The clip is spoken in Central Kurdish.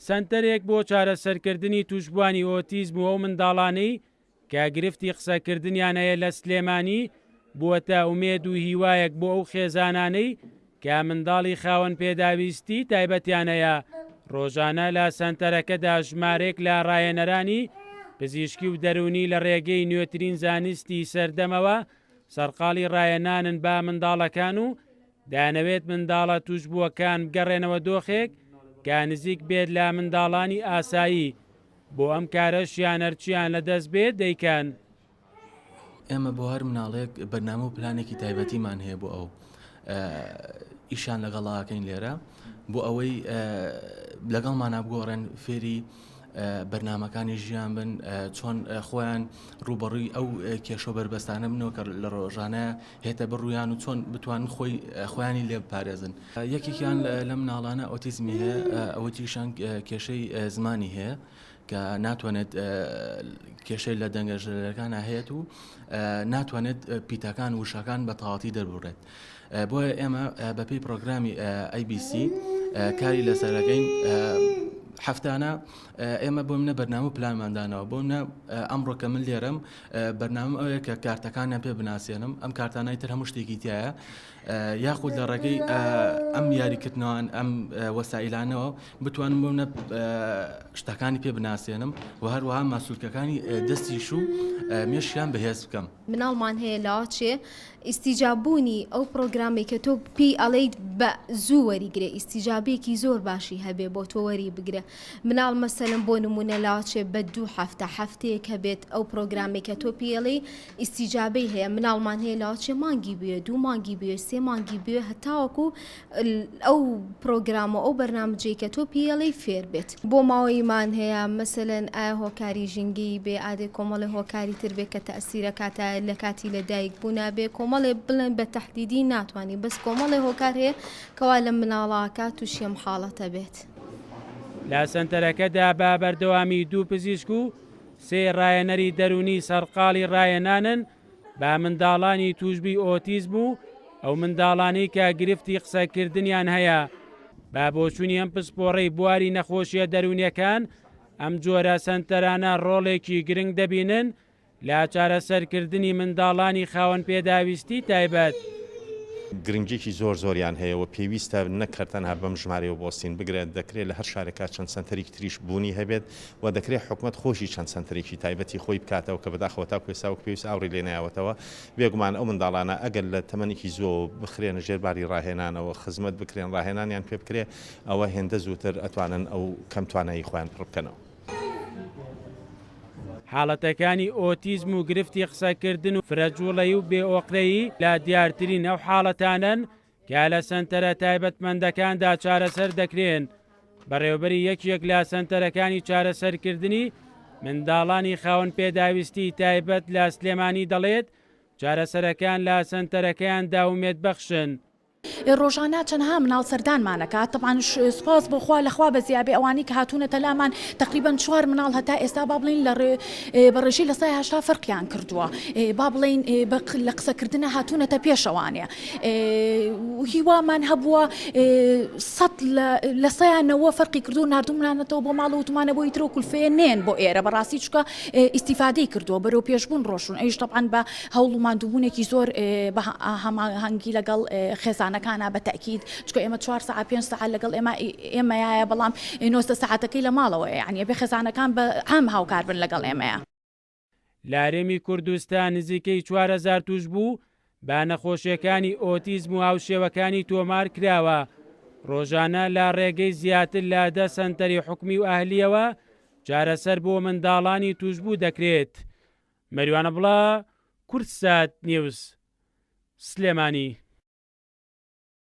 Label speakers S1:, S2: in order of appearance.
S1: سەنتەرێک بۆ چارەسەرکردنی تووشبووانی ئۆتیزم و ئەو منداڵانەی کە گرفتی قسەکردنیان هەیە لە سلێمانی، بووەتە ئومێد و هیوایەک بۆ ئەو خێزانانەی کە منداڵی خاوەن پێداویستی تایبەتیان هەیە، ڕۆژانە لە سەنتەرەکەدا ژمارەیەک لە ڕاهێنەرانی پزیشکی و دەروونی لە ڕێگەی نوێترین زانستی سەردەمەوە سەرقاڵی ڕاهێنانن بە منداڵەکان و دەیانەوێت منداڵە تووشبووەکان بگەڕێنەوە دۆخێک کە نزیک بێت لە منداڵانی ئاسایی، بۆ ئەم کارەشیان هەرچیان لە دەست بێت دەیکەن.
S2: ئێمە بۆ هەر مناڵێک بەرنامە و پلانێکی تایبەتیمان هەیە بۆ ئەو ئیشان لەگەڵاکەین لێرە بۆ ئەوەی لەگەڵمانە بگۆڕێن فێری بەرنمەکانی ژیان بن چۆن خۆیان ڕوبەڕووی ئەو کێشە بەربەستانە بنەوە کە لە ڕۆژانە هێتە بڕویان و چۆن بتوانن خۆی خۆیانی لێ بپارێزن یەکێکیان لە مناڵانە ئۆتیزمی هەیە ئەوە تریشان کێشەی زمانی هەیە کە ناتوانێت کێشەی لە دەنگە ژەرەکانە هەیەت و ناتوانێت پیتەکان وشەکان بە تەواتی دەربڕێت بۆیە ئێمە بەپێی پرۆگرامی ABC کاری لەسەرەکەین هەفتانە ئێمە بۆ منە بەرنامە و پلانماندانەوە بۆ منە ئەمڕۆ کە من لێرەم بەرنامە ئەوەیە کە کارتەکانیان پێ بناسیێنم ئەم کارتانای تر هەموو شتێکی تایە یاخود لە ڕێگەی ئەم یاریکردنەوەن ئەم وەسائیلانەوە بتوانم بۆ منە شتەکانی پێ بناسێنم و هەروەها ماسولکەکانی دەستیش و مێشکیان بەهێز بکەم.
S3: مناڵمان هەیە لاچێ ئیستیجاب بوونی ئەو پڕۆگرامەی کە تۆ پێی ئەڵێیت بە زوو وەریگرێ ئیستیجابێکی زۆر باشی هەبێ بۆ تۆ وەری بگرە مناڵ مەسەلەن بۆ نمونە لاچێ بە دوو هەفتە هەفتەیەک هەبێت ئەو پڕۆگرامەی کە تۆ پێی ئەڵێی ئیستیجابەی هەیە مناڵمان هەیە لاچێ مانگی بوێ دوو مانگی بوێ سێ مانگی بوێ هەتاوەکو ئەو پرۆگرام و ئەو بەرنامجەی کە تۆ پێی ئەڵێی فێر بێت. بۆ ماوەییمان هەیە مەسەلەن ئایا هۆکاری ژینگەیی بێ ئادێ کۆمەڵێ هۆکاری تر بێ کە تەئسیرەکات ئایا لە کاتی لە دایک بوونا بێ کۆمەڵێ بڵێن بە تەحدیدی ناتوانی بەس کۆمەڵێ هۆکار هەیە کەوا لە مناڵاکە تووشی ئەم حاڵەتە بێت.
S1: لە سەنتەرەکەدا بە بەردەوامی دوو پزیشک و سێ ڕاهێنەری دەروونی سەرقاڵی ڕاهێنانن بە منداڵانی تووشبووی ئۆتیزم و ئەو منداڵانەی کە گرفتی قسەکردنیان هەیە، بە بۆچوونی ئەم پسپۆڕەی بواری نەخۆشییە دەروونییەکان، ئەم جۆرە سەنتەرانە ڕۆڵێکی گرنگ دەبینن لە چارەسەرکردنی منداڵانی خاوەن پێداویستی تایبەت.
S4: گرنگیەکی زۆر زۆریان هەیە و پێویستە نەک هەر تەنها بەم ژمارەیەوە بوەستین، بگرە دەکرێت لە هەر شارێکا چەند سەنتەریکی تریش بوونی هەبێت و دەکرێت حکومەت خۆشی چەند سەنتەرێکی تایبەتی خۆی بکاتەوە کە بەداخەوە تاکو ئێستا وەک پێویست ئاوڕی لێ نایەوەتەوە. بێگومان ئەو منداڵانە ئەگەر لە تەمەنێکی زووەوە بخرێنە ژێر باری ڕاهێنانەوە، خزمەت بکرێن، ڕاهێنانیان پێ بکرێ، ئەوە هێندە زووتر ئەتوانن ئەو کەم توانایی خۆیان پڕ بکەنەوە.
S1: حاڵەتەکانی ئۆتیزم و گرفتی قسەکردن و فرەجوڵەیی و بێ ئۆقرەیی لە دیارترین ئەو حاڵەتانەن کە لە سەنتەرە تایبەتمەندەکاندا چارەسەر دەکرێن، بەڕێوەبەری یەکێک لە سەنتەرەکانی چارەسەرکردنی منداڵانی خاوەن پێداویستی تایبەت لە سلێمانی دەڵێت، چارەسەرەکان لە سەنتەرەکەیاندا ئومێدبەخشن.
S5: ڕۆژانە چەندها مناڵ سەردانمان ئەکات تەبعەن سوپاس بۆ خوا لەخوا بەزیابێ ئەوانەی کە هاتوونەتە لامان تەقریبەن چوار مناڵ هەتا ئێستا با بڵێین لە بە ڕێژەی 80% فەرقیان کردووە با بڵێین لە قسەکردنە هاتوونەتە پێشەوانێ هیوامان هەبووە سەد لە سەیان نەوە فەرقی کردو ناردومانەتەوە بۆ ماڵ وتمانە بۆ ئیترۆ کولفەیە نێن بۆ ئێرە بەڕاستی چکە ئیسیفادەی کردووە بەرەو پێشبوون ڕۆشون ئەویش تەبعەن بە هەوڵ و ماندووبوونێکی زۆر بە هەماهەنگی لەگەڵ خێزانەکانا بە تەئکید چونکە ئێمە چوار سەعات پێنج سەعات لەگەڵ ئێمە ئێمەیایە بەڵام 19 سەعاتەکەی لە ماڵەوەیە یعنی ئەبێ خێزانەکان بە عام هاوکار بن لەگەڵ ئێمەیا.
S1: لە هەرێمی کوردستان نزیکەی 4000 تووشبوو بە نەخۆشیەکانی ئۆتیزم و هاوشێوەکانی تۆمار کراوە، ڕۆژانە لە ڕێگەی زیاتر لە دە سەنتەری حکومی و ئەهلیەوە چارەسەر بۆ منداڵانی تووشبوو دەکرێت. مەریوان عەبدوڵا، کوردسات نیوز، سلێمانی.